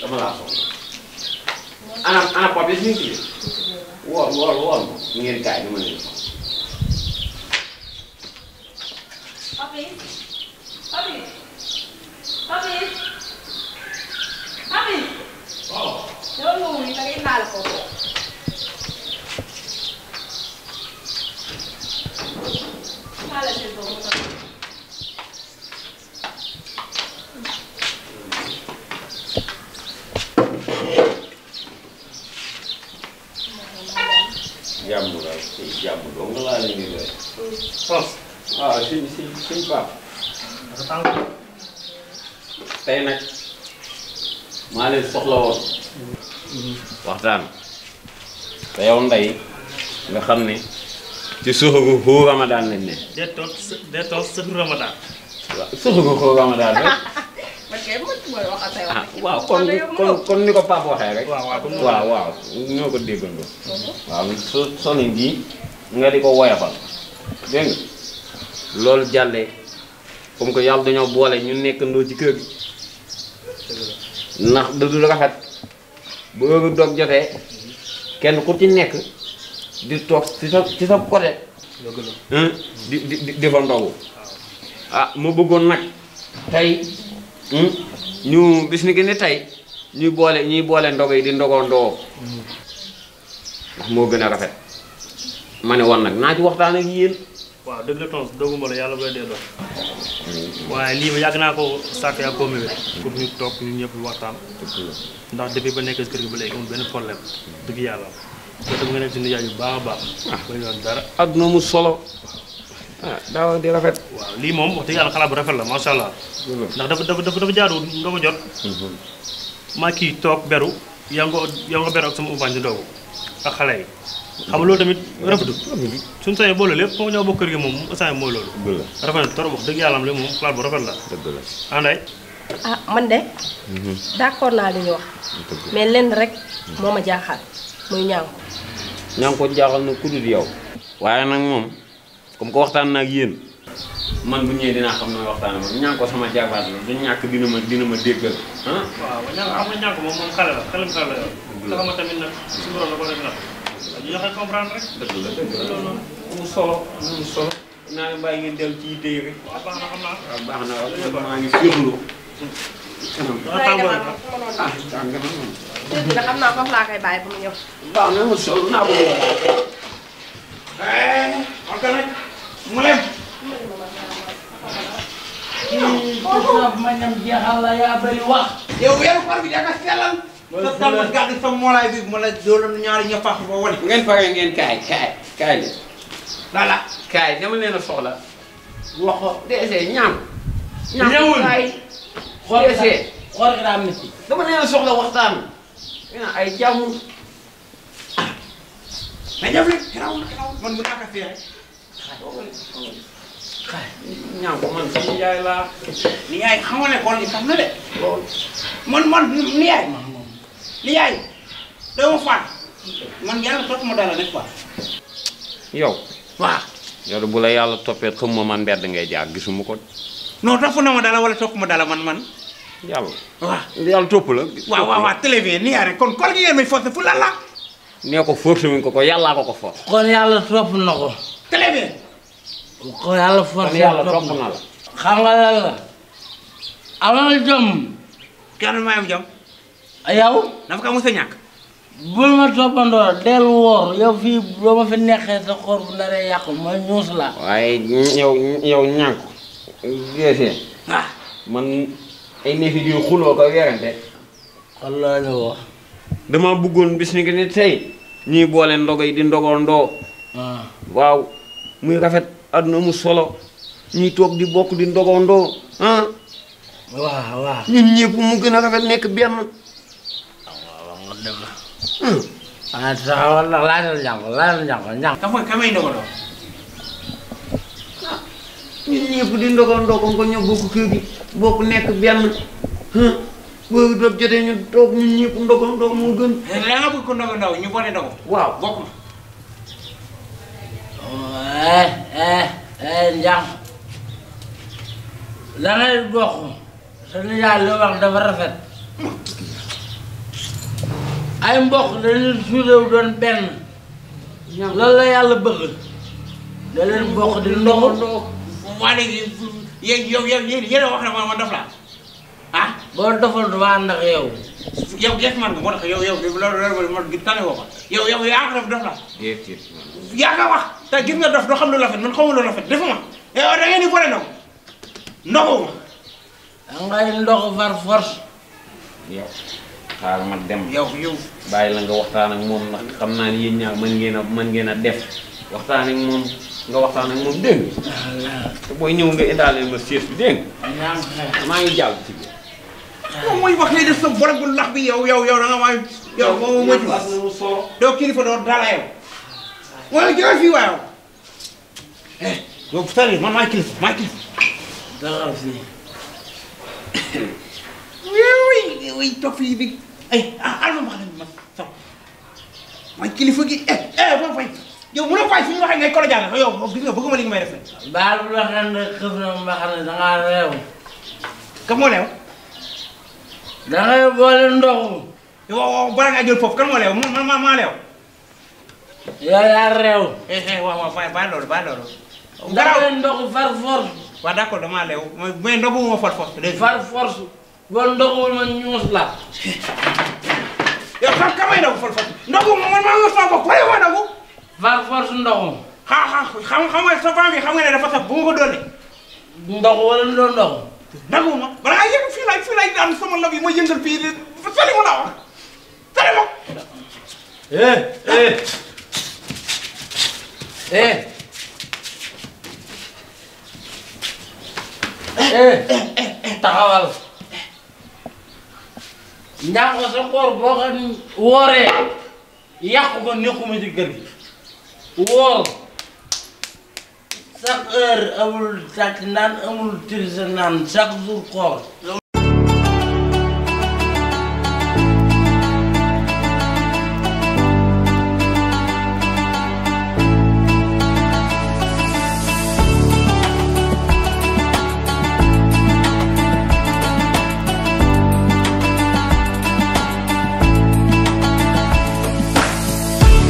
dama laa soxla. ana Papis mi ngi ci wool ngeen kaay dama leen soxla. Papis. waaw. yow moom da ngay indaale foofu. indaale seen doom mu tax. jàmm daal jàmm dong laa leen di doy. sos. waaw suñ Pape. tey nag maa leen soxla woon. waxtaan. te yow ndey nga xam ne ci suuxu xuu Ramadan lañ ne. dee toog sëtu Ramadan. waaw suuxu xuu Ramadan rek. man kay mooy waxal ah waaw kon ni ko Pape waxee rek. waaw ñoo ko déggandoo. waaw solin bii nga di ko woyofal dégg nga loolu jàllee comme que yàlla dañoo boole ñu nekkandoo ci kër gi ndax du rafet bu heure dog jotee kenn ku ci nekk di toog ci sa côté di fa ndogu ah ma bëggoon nag tey ñu bis ni ki ne tey ñuy boole ndogo yi di ndogondoo ndax moo gën a rafet ma ne woon nag naa ci waxtaan ak yéen. waaw dëgg la tons doguma la yàlla booy dee doon waaye lii ma yàgg naa ko sàkk yaa ko mébét pour ñu toog ñu ñëpp waxtaan ndax depuis ba nekk si kër gi ba léegi amul benn problème dëgg yàlla te tam nga nekk si nijaay yu baax a baax ba yoon dara adduna mu solo daaw di rafet. waaw lii moom wax dëgg yàlla xalaat bu rafet la macha allah ndax dafa jaadu ndogu jot maa kii toog beru yow nga beru ak sama umpaañ di ndogu ak xale yi xam nga loolu tamit rafetul suñu sañee boole lépp foofu ñoo bokk kër gi moom instant mooy loolu rafet na trop wax dëgg yàlla am li moom xalaat bu rafet la anday ah man de d'accord naa li ñu wax mais lenn rek moo ma jaaxal muy ñaan ko jaaxal na ku dul yow waaye nag moom comme que waxtaan na ak yéen man bu ñëwee dinaa xam ne waxtaan ak ñaan ko sama jaabaat la du ñàkk dina ma déggal waaw ñaan ko moom xale la yow dafa ma tamit nag su borom la ko rek nag ñu joxe comprendre rek dëgg la mu solo naa leen bàyyi ngeen dellu ci yitte yi rek waaw baax na xam naa waaw baax na maa ngi firndu tàng na xam naa foofu laa koy bàyyi ba mu ñëw baax na mu solo naa ko ok nag mu lem ma ñam jeexal la yaa bëri wax yow weeru koor bi danga sellal sa talma gàddu sa moolaay bi ma la doon ñaari ñafax ba wane ngeen pare ngeen kaay li lala kaay dama leen a soxla wax ko DG ñaan ñëwul DG xool gi daa métti dama leen a soxla waxtaan ay jàmm mais ñëw rek xeraw man mu naka feexe ñaan ko man sama yaay laa ni yaay xamal ne kon li sax na de man ni yaay ni yaay doo ma faat man yàlla topp ma dala nekk quoi yow waaw yow bu la yàlla toppee xam ma man mbedd ngay jaar gisuma ko non topp na ma dala wala topp ma dala man yàlla waaw yàlla topp la waaw télévision ni yaay rek kon koor gi ngeen may forcé fu lala nee ko forcé wuñ ko yàllaa ko forcé kon yàlla topp na ko télévision kon yàlla forcé topp na la xam nga lan la amal jom kenn maa am jom yow dafa ko mos a ñàkk bul ma toppandoo del woor yow fii boo ma fi neexee sa xoor bu naree yàqu ma ñuus la waaye yow ñànk DG man ay neefi di xuloo ko werante kon loolu wax dama bëggoon bis ni que ni tey ñuy boole ndogo yi di ndogondoo waaw muy rafet àdduna mu solo ñuy toog di bokk di ndogondoo waaw ñun ñëpp mu gën a rafet nekk benn waaw nga dëgg taxawal laajal njàng kamay ndogandoo ñun ñëpp di ndogondoo ko ñoo bokk kër gi bokk nekk benn boobu doog jotee ñu toog ñun ñëpp ndogondoo moo gën da nga bëgg ko ndogandoo ñu boole ndogo waaw bokk njàng da ngay bokk sa nijaay li wax dafa rafet ay mbokk da leen suudew doon benn loolu la yàlla bëgg da leen mbokk di ndoxandoo waa léegi yéen a wax ne ma dof laa ah boo dofal du ma ndax yow yow gerte man nga moo tax yow loolu man tane woo ko yow yaa ko def dof laa yaa nga wax te gis nga dof doo xam lu rafet man xamul lu rafet defuma yow da ngeen di boole ndoxuma dangay ndox far force yow xaar ma dem yow bàyyi la nga waxtaan ak moom ndax xam naa ne yéen ñaar mën ngeen a def waxtaan ak moom nga waxtaan ak moom dégg nga te booy ñëw nga indaale ma siège bi dégg nga maa ngi jàll ci biir moom mooy wax ngay def sa borom bu lax bi yow da nga may yow moom mooy doo kilifa doo dala yow mooy jógal fii waaw yow sali man maay kilifa dara fii oui toog fii bi ay alma ma xam ne ma maay kilifa gi boo fay yow mënoo fay suñu waxee ngay kolo jàng yow gis nga bëgguma li nga may def baal bu la xam ne xëf na ma xam ne dangaa réew kan moo leew dangay boole ndoxu yow bala ngaa jël foofu kan moo leew maa leew yow yaa réew waaw bàyyi loolu dangay ndoxu far force waaw d'accord damaa leew mais ndogu ma far force far force boo ndoxul ma ñuus la yow xam may ndogu far force ndogu man maa ngi sama bopp wala ma ndogu far force ndoxu xam nga sa femme bi xam nga ne dafa sax bu ma ko doole ndoxu wala doo ndoxu ndogu ma bala ngaa yëg fii laay daan sama lob yi ma yëngal fii sali ma la wax sali ma taxawal njàng sa koor boo ko wooree yàqu ko nekkuma ci kër gi woor chaque heure amul sàcc naan amul tirise naan chaque jour koor